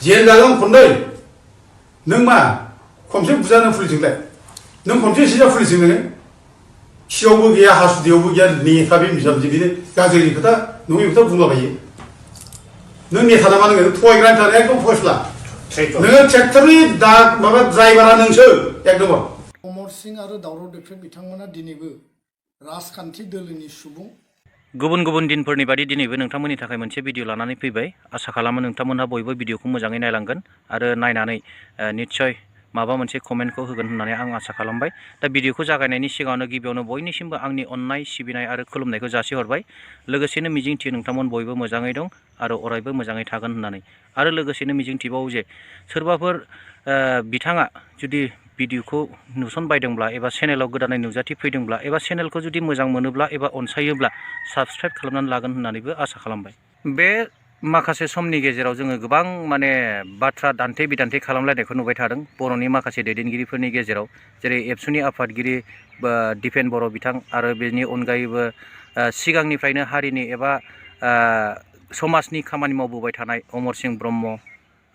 जेनजागोन खननै नों मा खमसे बुजानो पुलिसजोंलाय नों खमसे सिजा पुलिसजों नोङो खियावबो गैया हासुदैयावबो गैया नेता बे बिजाबजों बिदिनो गाज्रि खोथा नङै खोथा बुंलाबायो नों नेता नामा नोङो थगायग्रानि थाखाय एकदम फयसला नोङो ट्रेक्टरनि दा माबा ड्राइभारा नोंसो एकदम अमर सिं आरो दावराव देख्रेब बिथांमोना दिनैबो राजखान्थि दोलोनि सुबुं गुबुन गुबुन दिनफोरनि बादि दिनैबो नोंथांमोननि थाखाय मोनसे भिडिअ लानानै फैबाय आसा खालामो नोंथांमोनहा बयबो भिडिअखौ मोजाङै नायलांगोन आरो नायनानै निश्चय माबा मोनसे कमेन्टखौ होगोन होननानै आं आसा खालामबाय दा भिडिअखौ जागायनायनि सिगाङावनो गिबियावनो बयनिसिमबो आंनि अननाय सिबिनाय आरो खुलुमनायखौ जासिहरबाय लोगोसेनो मिजिंथियो नोंथांमोन बयबो मोजाङै दं आरो अरायबो मोजाङै थागोन होननानै आरो लोगोसेनो मिजिंथिबावो जे सोरबाफोर बिथाङा जुदि भिडिअखौ नुसनबायदोंब्ला एबा चेनेलाव गोदानै नुजाथि फैदोंब्ला एबा चेनेलखौ जुदि मोजां मोनोब्ला एबा अनसायोब्ला साबस्क्राइब खालामनानै लागोन होननानैबो आसा खालामबाय बे माखासे समनि गेजेराव जोङो गोबां माने बाथ्रा दान्थे बिदान्थे खालामलायनायखौ नुबाय थादों बर'नि माखासे दैदेनगिरिफोरनि गेजेराव जेरै एबसुनि आफादगिरि दिपेन बर' बिथां आरो बेनि अनगायैबो सिगांनिफ्रायनो हारिनि एबा समाजनि खामानि मावबोबाय थानाय अमर सिं ब्रह्म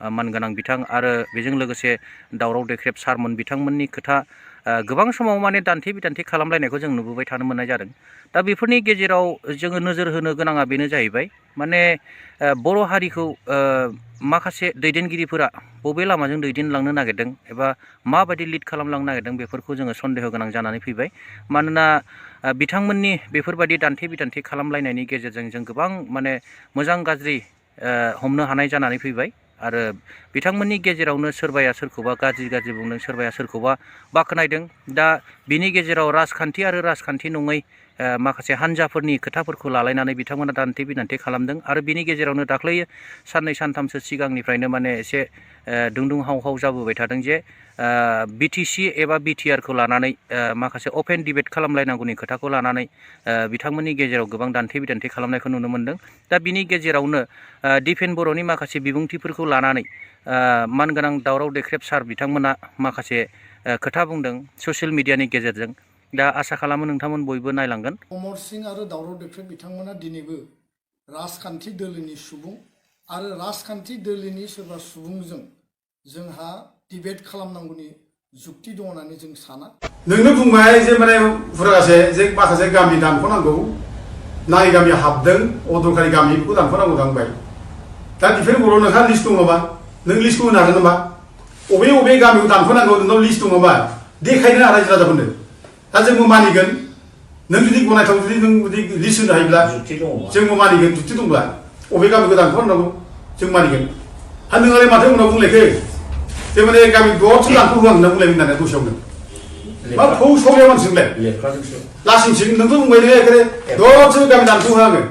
मानगोनां बिथां आरो बेजों लोगोसे दावराव देख्रेब सारमोन बिथांमोननि खोथा गोबां समाव माने दान्थे बिदान्थे खालामलायनायखौ जों नुबोबाय थानो मोननाय जादों दा बेफोरनि गेजेराव जोङो नोजोर होनो गोनाङा बेनो जाहैबाय माने बर' हारिखौ माखासे दैदेनगिरिफोरा बबे लामाजों दैदेनलांनो नागिरदों एबा माबायदि लिड खालामलांनो नागिरदों बेफोरखौ जोङो सन्देह गोनां जानानै फैबाय मानोना बिथांमोननि बेफोरबायदि दान्थे बिदान्थे खालामलायनायनि गेजेरजों जों गोबां माने मोजां गाज्रि हमनो हानाय जानानै फैबाय आरो बिथांमोननि गेजेरावनो सोरबाया सोरखौबा गाज्रि बुंदों सोरबाया सोरखौबा बाख्नायदों दा बिनि गेजेराव राजखान्थि आरो राजखान्थि नङै माखासे हान्जाफोरनि खोथाफोरखौ लालायनानै बिथांमोना दान्थे बिदान्थे खालामदों आरो बिनि गेजेरावनो दाख्लै साननै सानथामसो सिगांनिफ्रायनो माने एसे दुंदुं हाव हाव जाबोबाय थादों जे बिटिसि एबा बिटिआरखौ लानानै माखासे अपेन डिबेट खालामलायनांगौनि खोथाखौ लानानै बिथांमोननि गेजेराव गोबां दान्थे बिदान्थे खालामनायखौ नुनो मोन्दों दा बिनि गेजेरावनो दिपेन बर'नि माखासे बिबुंथिफोरखौ लानानै मानगोनां दावराव देख्रेब सार बिथांमोना माखासे खोथा बुंदों ससियेल मिडियानि गेजेरजों दा आसा खालामो नोंथांमोन बयबो नायलांगोन अमर सिं आरो दावराव देख्रेब बिथांमोना दिनैबो राजखान्थि दोलोनि सुबुं आरो राजखान्थि दोलोनि सोरबा सुबुंजों जोंहा डिबेट खालामनांगौनि जुक्ति दं होननानै जों साना नोंनो बुंबाय जे माने फुरागासे जे माखासे गामि दानख'नांगौ नाङै गामि हाबदों अदरखारि गामिखौ दानख'नांगौ दांबाय दा दिपेन बर' नोंहा लिस्ट दङ नामा नों लिस्टखौ होनो हागोन नामा अबे गामिखौ दानख'नांगौ नोंनाव लिस्ट दङ नामा देखायनो रायजो राजाफोरनो दा जोंबो मानिगोन नों जुदि गनायथाव जुदि नों जुदि लिस्ट होनो हायोब्ला जोंबो मानिगोन जुक्ति दंब्ला अबे गामिखौ दानख'नांगौ जों मानिगोन हा नोंलाय माथो उनाव बुंलायखो जे माने गामि दरसे दानख' होआं होनना बुंलायगोन होननानै दसेयावनो मा फौ सौलाया मानसिजोंलाय लासिंसिं नोंथ' बुंबाय नोङो एखेबारे दरसे गामि दानख' होआङो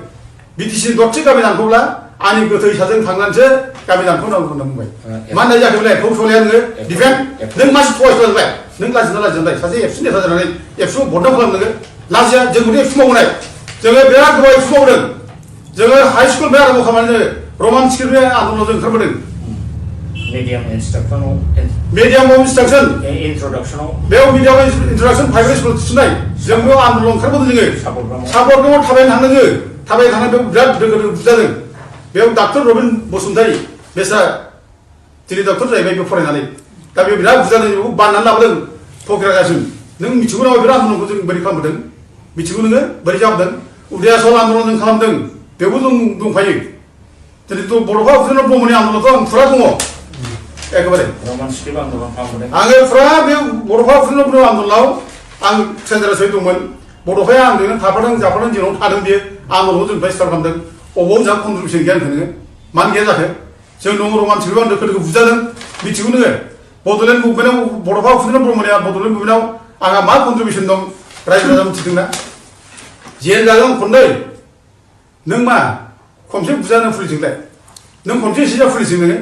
बिटिसि दरसे गामि दानख'ब्ला आंनि गोथै साजों थांनानैसो गामि दानख'नांगौ होनना बुंबाय मा होननाय जाखो बेलाय फौ सौलाया नोङो दिपेन नों मानसि थगायसलाय नों लाजिनाय सासे एबसु नेता जानानै एबसु बदनाम खालाम नोङो लाजिया जोंखौथ' एबसु मावनाय जोङो बिराद गोबाव एबसु मावदों जोङो हाइ स्कुल बे आरम्भ खालामनानै जोङो रमान स्क्रिप्ट आन्दलनाव जों ओंखारबोदों medium instruction बेयाव मिडियाम इन्ट्रडाक्सन प्राइभेट स्कुल थिसननाय जों बेयाव आन्दलन ओंखारबोदों जोङो सापर्टआव थाबायनो थांदों जोङो थाबायनो थांनानै बेयाव बिराद दोगो बुजादों बेयाव डाक्टर रबिन बसुमतारी बेसा दिनै डक्टर जाहैबाय बे फरायनानै दा बेयाव बिराद बुजादों बेखौ बाननानै लाबोदों फकिरागासिम नों मिथिगौ नामा बे आन्दलनखौ जों बोरै खालामबोदों मिथिगौ नोङो बोरै जाबोदों उदयाचल आन्दलन जों खालामदों बेयावबो जों दंफायो दिनै बड'फा उपेन्द्र ब्रह्मनि आन्दलनखौ आं फुरा दङ एकेबारे आङो फुरा बे बड'फा उपेन्द्र ब्रह्म आन्दलनाव आं सेन्टाराव सही दंमोन बड'फाया आंजोंनो थाफादों जाफादों जेराव थादों बियो आन्दलनखौ जोंनिफ्राय स्टार्ट खालामदों अबाव जोंहा कन्ट्रिबिउसन गैया होनखो नोङो मानो गैया जाखो जों दङ रमान स्क्रिप्टआव आं दोखो दोखो बुजादों मिथिगौ नोङो बड'लेण्ड मुभमेन्टआव बड'फा उपेन्द्र ब्रह्मनिया बड'लेण्ड मुभमेन्टआव आंहा मा कन्ट्रिबिउसन दं रायजो राजा मिथिदोंना जेनजागोन खननै नों मा खमसे बुजानो पुलिसजोंलाय नों खमसे सिजा पुलिसजों नोङो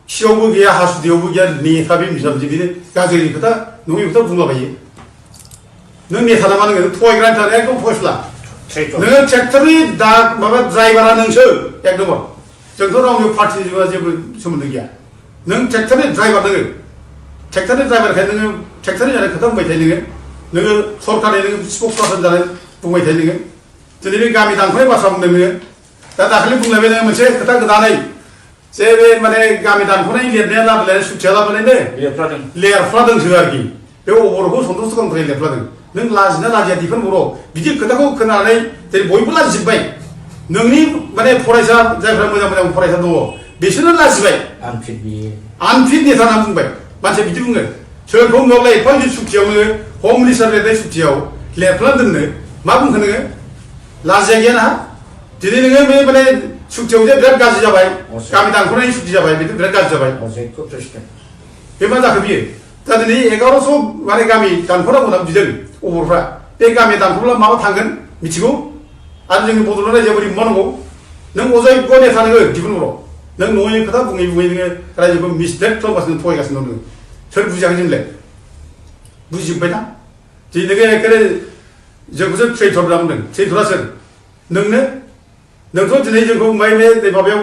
खियावबो गैया हासुदैयावबो गैया नेता बे बिजाबजों बिदिनो गाज्रि खोथा नङै खोथा बुंलाबायो नों नेता नामा नोङो थगायग्रानि थाखाय एकदम फयसला नोङो ट्रेक्टरनि दा माबा ड्राइभारा नोंसो एकदम जोंथ' रावनिबो पार्टिजों जेबो सोमोन्दो गैया नों ट्रेक्टरनि ड्राइभार नोङो ट्रेक्टरनि ड्राइभारखाय नोङो ट्रेक्टरनि जानाय खोथा बुंबाय थायो नोङो सरकारनि नोङो स्पक्स पार्सन जानाय बुंबाय थायो नोङो दिनै बे गामि दानख'नाय बाथ्रा बुंदों नोङो दा दाखालि बुंलायबाय नोङो मोनसे खोथा गोदानै जे बे माने गामि दानख'नाय लिरनाया लाबोलाय सुथिया लाबोलायनो लिरफ्लादों लेरफ्लादोंसो आरोखि बे अबरखौ सन्थुस्ट खालामनो थाखाय लेरफ्लादों नों लाजिना लाजिया दिफोर बर' बिदि खोथाखौ खोनानै जेरै बयबो लाजिजोब्बाय नोंनि माने फरायसा जायफ्रा मोजां मोजां फरायसा दङ बिसोरनो लाजिबाय आनफिट बियो आनफिट नेता होनना बुंबाय मानसिया बिदि बुङो सोरखौ नुवाब्ला एफा गिदिर सुक्तियावनो हम मिनिस्टार लिरनाय सुक्तियाव लेरफ्लाना दोननो मा बुंखो नोङो लाजिया गैया ना दिनै नोङो बे माने सुक्तियाव जे बिराद गाज्रि जाबाय गामि दानख'नायनि सुक्ति जाबाय बेथ' बिराद गाज्रि जाबाय अजयखौ प्रेसिडेन्ट बे मा जाखो बियो दा दिनै 1100 माने गामि दानख'नांगौ होनना बिदों अबरफ्रा बे गामि दानख'ब्ला माबा थांगोन मिथिगौ आरो जोंनि बड'लेण्ड रायजोआ बोरै मावनांगौ नों अजयज्ञ नेता नोङो दिहुन बर' नों नङै खोथा बुङै नोङो रायजोखौ मिसलेट खालामगासिनो थगायगासिनो दं नोङो सोर बुजियाखै जोंलाय बुजिजोब्बायना दिनै नोङो एखेबारे जोंखौसो ट्रेइटर होनना बुंदों ट्रेइटरा सोर नोंथ' दिनै जोंखौ बे माबायाव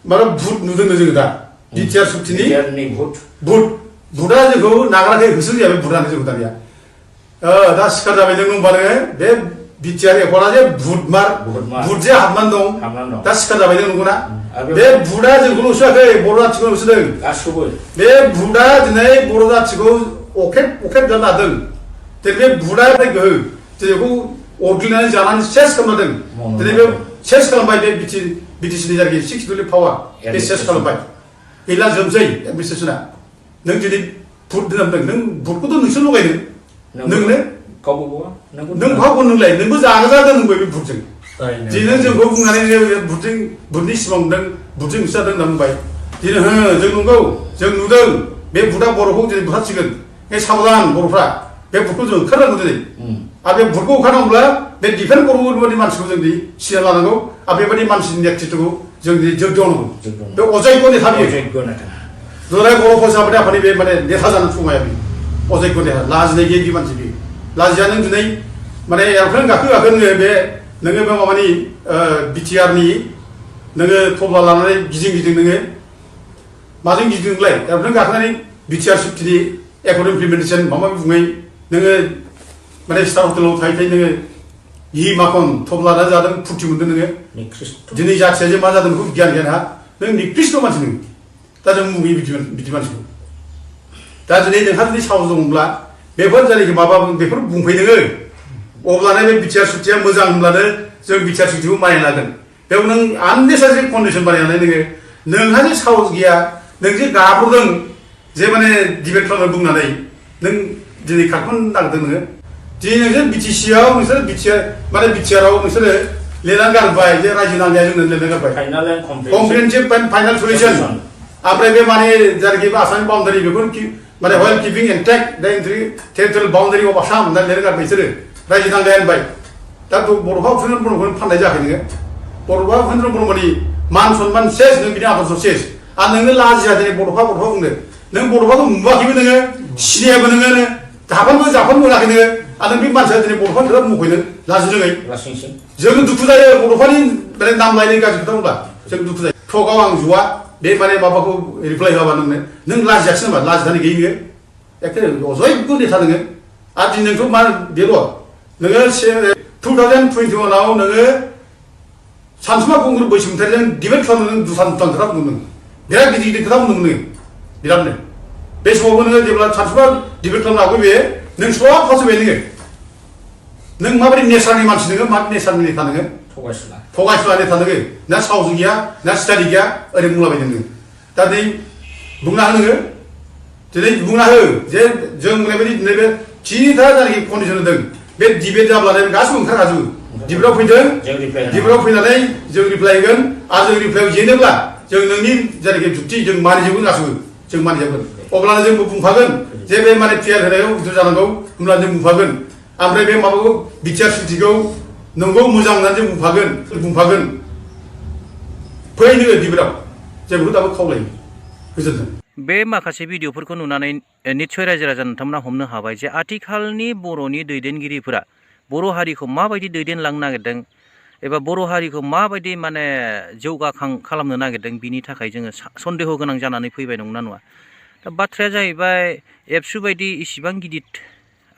माबा भुट नुदोंनो जोङो दा बिटिआर सुक्तिनि भुटआ जोंखौ नागाराखै होसो जाबाय भुटआनो जोंखौ दानिया दा सिखार जाबाय नों होनबा नोङो बे बिटिआर एकला जे भुट जे हाबनानै दं दा सिखार जाबाय नों नंगौना बे भुटआ जोंखौल' होसोआखै बर' जाथिखौ होसोदों गासिबो बे भुटआ दिनै बर' जाथिखौ अखेब जानो हादों दिनै बे भुटआ गोहो दिनैखौ अरग्लिनानै जानानै सेस खालामदों दिनै बे सेस खालामबाय बे बिटिसिनि जायगायाव 6 बिलियन पावार बे सेस खालामबाय गैला जोबसै एडमिनिस्ट्रेसना नों दिनै भुट दोनदों नों भुटखौथ' नोंसोर लगायदों नोंनो नों भावखौ नोंलाय नोंबो जानो जादों नोंबो बे भुटजों दिनै जोंखौ बुंनानै भुटनि सिमां नुदों भुटजों होसोदों होनना बुंबाय दिनै जों नंगौ जों नुदों बे भुटआ बर'खौ दिनै बुथारसिगोन बे साबधान बर'फ्रा बे भुटखौ जों ओंखारनांगौ दिनै आरो बे भुटखौ ओंखारनांगौब्ला बे डिफेन्ड बर'फोरबायदि मानसिखौ जों सिनाय लानांगौ आरो बेबायदि मानसिनि नेतृत्वखौ जों जग्य होनांगौ बे अजयज्ञ नेता बियो दुलाराय बर' फरायसाफोरनि आफादनि बे माने नेता जानो थुङाया बे अजयज्ञ नेता लाजिनाय गैयै मानसि बियो लाजिया नों दिनै माने एर'प्लेन गाखो नोङो बे माबानि बिटिआरनि नोङो थब्ला लानानै गिदिं नोङो माजों गिदिं नोंलाय एर'प्लेन गाखोनानै बिटिआर सुक्तिनि एकर्ड इमप्लिमेन्टेसन माबा बुङै नोङो माने स्टार हटेलाव थायै नोङो माखन थब्ला लानानै जादों फुर्ति मोनदों नोङो दिनै जाथिया जे मा जादों बेखौ गियान हा नों निकृष्ट मानसि नोङो दा जों मुगैयो बिदि मानसिखौ दा दिनै नोंहा जुदि साहस दंब्ला बेफोर जायनाखि माबा बेफोर बुंफै नोङो अब्लानो बे बिटिआर सुक्तिया मोजां होनब्लानो जों बिटिआर सुक्तिखौ मानिना लागोन बेयाव नों आननेसासारि कन्डिसन बानायनानै नोंहा जे साहस गैया नों जे गाब्र'दों जे माने डिबेट खालामनो बुंनानै नों दिनै खारख'नो नागिरदों नोङो दिनै नोंसोर बिटिसिआव नोंसोर बिटिआराव नोंसोरो लिरनानै गारबाय जे रायजो नांनाया जोंनो लिरनानै गारबाय कमप्रिहेनसिभ फाइनाल सलिउसन ओमफ्राय बे माने जायनाखि आसामनि बाउन्डारि बेफोर माने व्हाइल किपिं इन्टेक्ट द टेरिटरियेल बाउन्डारि अफ आसाम होननानै लिरनानै गारबाय बिसोरो रायजो नांनाया होनबाय दा बर'फा उपेन्द्र ब्रह्मखौनो फाननाय जायाखै नोङो बर'फा उपेन्द्र ब्रह्मनि मान सनमान सेस नों बिनि आदर्श सेस आरो नोंनो लाजिया दिनै बर'फा बुंनो नों बर'फाखौ नुवाखैबो नोङो सिनायाबो नोङो जाफानबो मोनाखै नोङो आरो नों बे मानसिया दिनै बर'फानि बिराद मुंख'नो लाजिरोङै जों दुखु जायो बर'फानि माने नाम लायनाय गाज्रि खोथा बुंब्ला जों दुखु जायो थगाव आं जुवा बे माने माबाखौ रिप्लाय होआबा नों लाजियाखिसै नामा लाजिनानै गैयै नोङो एखे अजयज्ञ नेता नोङो आरो दिनै नोंथ' मा बेल' नोङो 2021आव नोङो सानसुमा खुंगुर बैसोमुतियारिजों डिबेट खालामनो नों दुथान खोथा बुंदों बिराद गिदिर खोथा बुंदों नोङो बिरादनो बे समावबो नोङो जेब्ला सानसुमा डिबेट खालामनो हागौ बे नों सब फासबाय नों माबायदि नेचारनि मानसि नोङो मा नेचारनि नेता नोङो थगायसुला नेता नोङो ना साहस गैया ना स्टाडि गैया ओरै बुंलाबायदों नोङो दा दिनै बुंना हो नोङो दिनै बुंना हो जे जों बुंनाय बायदि दिनै बे थिथा जायनाखि कन्डिसन होदों बे डिबेट जाब्लानो गासिबो ओंखारखाजोबो डिबेटआव फैदों डिबेटआव फैनानै जों रिप्लाय होगोन आरो जों रिप्लायाव जेनोब्ला जों नोंनि जायनाखि जुक्ति जों मानिजोबगोन गासिबो जों मानिजोबगोन अब्लानो जोंबो बुंफागोन जे बे माने पिआर होनायाव उद्ध जानांगौ होनब्ला जों बुंफागोन ओमफ्राय बे माबाखौ बिटिआर सुक्तिखौ नंगौ मोजां होननानै जों बुंफागोन फै नोङो डिबेटआव जों बेखौ दाबो खावलायो गोजोन्थों बे माखासे भिडिअफोरखौ नुनानै निस्सय रायजो राजा नोंथांमोना हमनो हाबाय जे आथिखालनि बर'नि दैदेनगिरिफोरा बर' हारिखौ माबायदि दैदेनलांनो नागिरदों एबा बर' हारिखौ माबायदि माने जौगाखां खालामनो नागिरदों बिनि थाखाय जोङो सन्देह गोनां जानानै फैबाय नंगौना नङा दा बाथ्राया जाहैबाय एबसु बायदि इसिबां गिदिर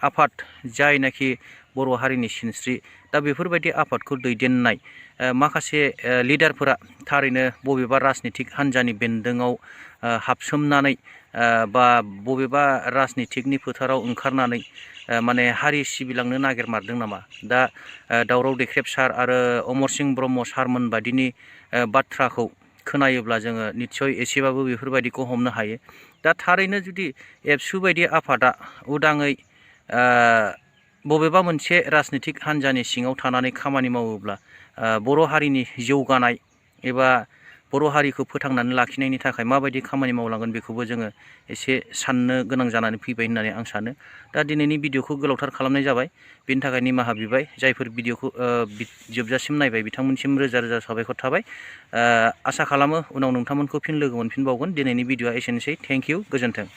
आफाद जायनाखि बर' हारिनि सिनस्रि दा बेफोरबायदि आफादखौ दैदेननाय माखासे लिडारफोरा थारैनो बबेबा राजनितिक हान्जानि बेन्दोङाव हाबसोमनानै बा बबेबा राजनितिकनि फोथाराव ओंखारनानै माने हारि सिबिलांनो नागिरमारदों नामा दा दावराव देख्रेब सार आरो अमरसिं ब्रह्म सारमोन बादिनि बाथ्राखौ खोनायोब्ला जोङो निस्सय एसेबाबो बेफोरबायदिखौ हमनो हायो। दा थारैनो जुदि एबसु बायदि आफादा उदाङै बबेबा मोनसे राजनितिक हान्जानि सिङाव थानानै खामानि मावोब्ला बर' हारिनि जौगानाय एबा बर' हारिखौ फोथांनानै लाखिनायनि थाखाय माबायदि खामानि मावलांगोन बेखौबो जोङो एसे साननो गोनां जानानै फैबाय होननानै आं सानो। दा दिनैनि भिडिअखौ गोलावथार खालामनाय जाबाय, बेनि थाखाय निमाहा बिबाय। जायफोर भिडिअखौ जोबजासिम नायबाय बिथांमोनसिम रोजा रोजा साबायखर थाबाय। आसा खालामो उनाव नोंथांमोनखौ फिन लोगो मोनफिनबावगोन। दिनैनि भिडिअआ एसेनोसै। थेंक इउ, गोजोन्थों।